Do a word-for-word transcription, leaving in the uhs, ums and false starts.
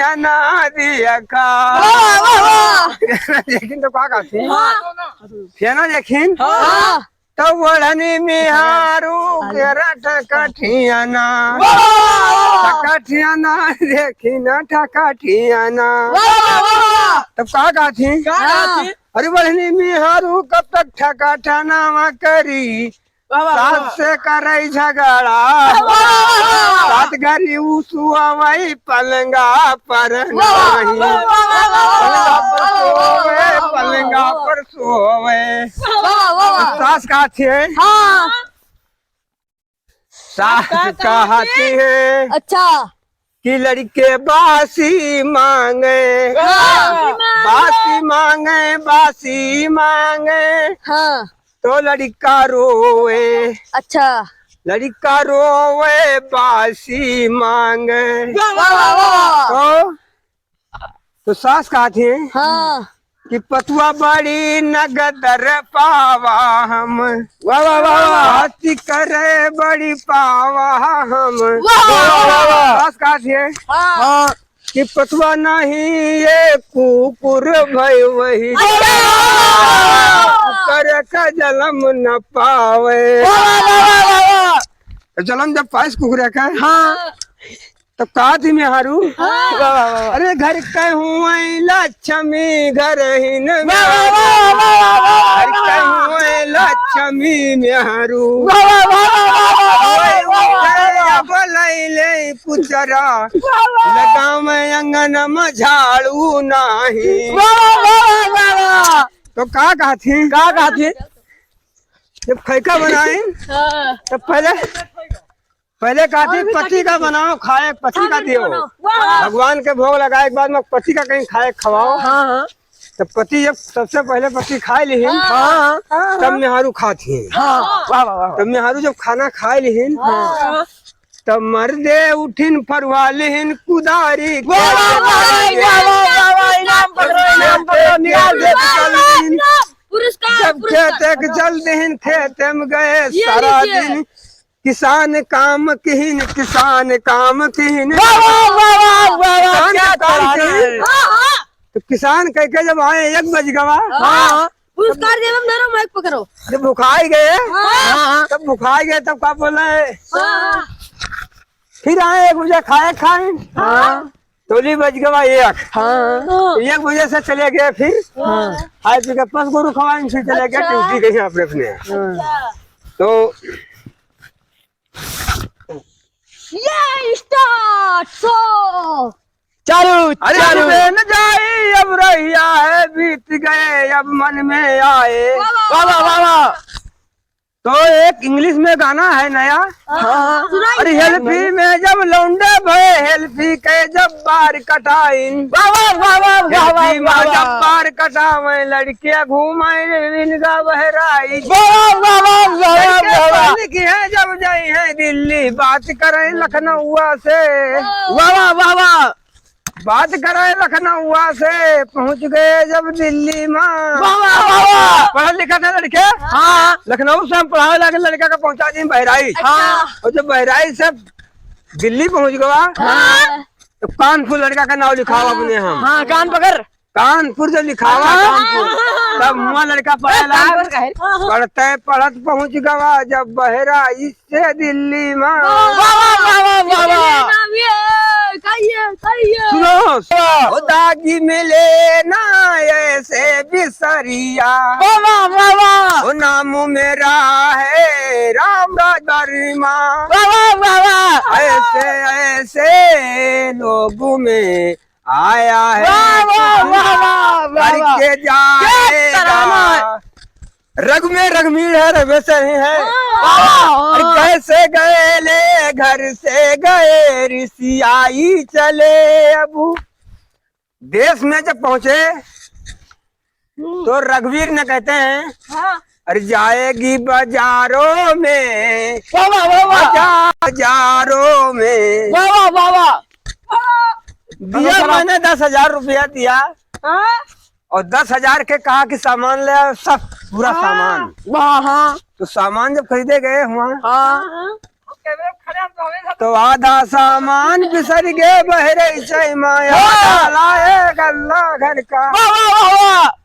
ना देखा। वाह, वाह, वाह। देखिन तो का कहती? हाँ। फेना देखिन? हाँ। तो ओढ़नी मेहारू के रट कठियाना। वाह, वाह, वाह। ठकठियाना देखिन ठकठियाना। वाह, वाह, वाह, वाह। तब का कहती? का कहती? अरे ओढ़नी मेहारू कब तक ठकठियाना करी? वाह, वाह, वाह। सास से करई झगड़ा। वाह, वाह, वाह। रात घरी उ सुअवई पलंगा पर वाह, वाह, नहीं। वाह, वाह, वाह, वाह, पलंगा पर वाह, सोवे, वाह, पलंगा वाह, पर सोवे। वाह, वाह, वाह, वाह। सास कहती है। हाँ। सास का कहती है। अच्छा। कि लड़के बासी मांगे, हाँ। बासी मांगे, बासी मांगे, हाँ। तो लड़का रोवे। अच्छा। लड़का रोवे, बासी मांगे। वाह, वाह, वाह, वाह। तो, तो सास कहती है। हाँ। कि पतुआ बड़ी नगदर पावा हम। वाह, वाह, वाह, वाह। बात करे बड़ी पावा हम। वाह, वाह, वाह, वाह। सास कहती है। हाँ। हाँ। कि पतुआ नहीं ये कुकुर भई वही। अच्छा। कुकुर का जलम न पावे। वाह, वाह, वाह, वाह, वाह। तो जलम जब पाइस कुकुर का। हाँ। तब कहती मेहारू। हाँ। वाह, वाह, वाह। अरे घर कहूँ आई लक्ष्मी घर ही न वाह, वाह, वाह, वाह, वाह, वाह, घर वाह। कहूँ आई लक्ष्मी मेहारू। वाह, वाह, वाह, वाह, वाह। अब लैले पुचरा, वाह, वाह। लगावे अंगन में झाड़ू नाही। वाह, वाह, वाह, वाह, वाह। तो का कहती? का कहती? जब खैका बनाइन, हाँ। तब पहले पहले कहती, और भी पति का बनाओ, खाए पति का दियो। वाह। भगवान के भोग लगाए के बाद में पति का कहीं खाए खवाओ। हाँ, हाँ। तो पति जब सबसे पहले पति खाए लिहिन, हाँ, हाँ। तब मेहारू खात ही। हाँ, वाह, वाह, वाह। तब मेहारू जब खाना खाए लिहिन, हाँ। तब मर्दे उठिन फरुआ लिहिन कुदारी के। वाह, वाह, वाह, वाह, इनाम पकड़ो, इनाम पकड़ो, निकाल दे। पुरस्कार, जब पुरस्कार। खेते के चल दिहिन, खेते में गए ये सारा लीजिए। दिन। किसान काम किहिन, किसान काम किहिन। वाह, वाह, वाह, वाह, वाह, वाह, किसान क्या काम तरारी किहिन। है। हाँ, हाँ। तो किसान कह के जब आए एक बज गवा। हाँ। पुरस्कार देवे में धरो, माइक पकड़ो। जब भुखाई गए, हाँ। तब भुखाई गए, तब का बोले? हाँ। फिर आए एक बजे खाए खाए। हाँ। तोली बज गवा एक। हाँ। एक बजे से चले गए फिर। हाँ। खाए पी के पस गोरू खवाइन फिर चले गए, अच्छा। ड्यूटी गए अपने अपने। हाँ। तो ये स्टार्ट शो। चालू, अरे चालू। अब बन जाई, अब रहिया है, बीत गए, अब मन में आए। वाह, वाह, वाह, वाह। तो एक इंग्लिश में गाना है नया। हाँ, हाँ। सुनाइए। अरे हेल्फी में जब लौंडे भए, हेल्फी के जब बार कटाइन। वाह, वाह, वाह, वाह, वाह, वाह, हेल्फी में वाह, जब वाह। बार कटावे, लड़कियां घूमाइन इनका बहराई। वाह, वाह, वाह, वाह, वाह, लड़के वाह, वाह। पहले की है जब जाई है दिल्ली, बात करें लखनऊआ से। वाह, वाह, वाह, वाह। बात करे लखनऊआ से, पहुँच गए जब दिल्ली में। वाह, वाह, वाह, वाह। पढ़ल लिखल है लड़के। हाँ। लखनऊ से हम पढ़ावे लागे लड़का का पहुँचा दी बहराइच। अच्छा। और जब बहराइच से दिल्ली पहुँच गवा, हाँ। तो कानपुर लड़का का नाम लिखावा हाँ। अपने हम। हाँ, कान पकड़। कानपुर जब लिखावा, हाँ। कानपुर, तब हुआ लड़का पढ़े ला। कानपुर का है। पढ़ते पढ़त पहुँच गवा जब बहराइच से दिल्ली में। वाह, वाह, वाह, वाह, वाह, वाह। ये नाम ये, कहिए, कहिए। सुनो। ओ दागी मिले ना ऐसे बिसरिया। वाह, वाह, वाह, वाह। ओ नाम मेरा है रामराज वर्मा। वाह, वाह, वाह, वाह। ऐसे, ऐसे लोगों में आया है वाह, वाह, वाह, वाह, वाह, वाह। करके क्या जाएगा। तराना है। रग में रघुवीर है, रघुवेश्वर ही है। वाह, वाह। और कैसे गए ले घर से गए, रिसियाई चले अब। देश में जब पहुंचे, हम्म। तो रघुवीर ने कहते हैं, हाँ। अरे जाएगी बाजारों में, वाह, वाह, वाह, वाह। बाजारों में। वाह, वाह, वाह, वाह। दिया मैंने दस हजार रुपया दिया। हाँ। और दस हजार के कहा कि सामान ले आओ, सब पूरा हाँ। सामान। वाह, हाँ। तो सामान जब खरीदे गए हुआ, हाँ। हाँ। तो आधा सामान बिसर गए बहरे से माया हाँ। डाला है गल्ला घर का। वाह, वाह, वाह, वाह।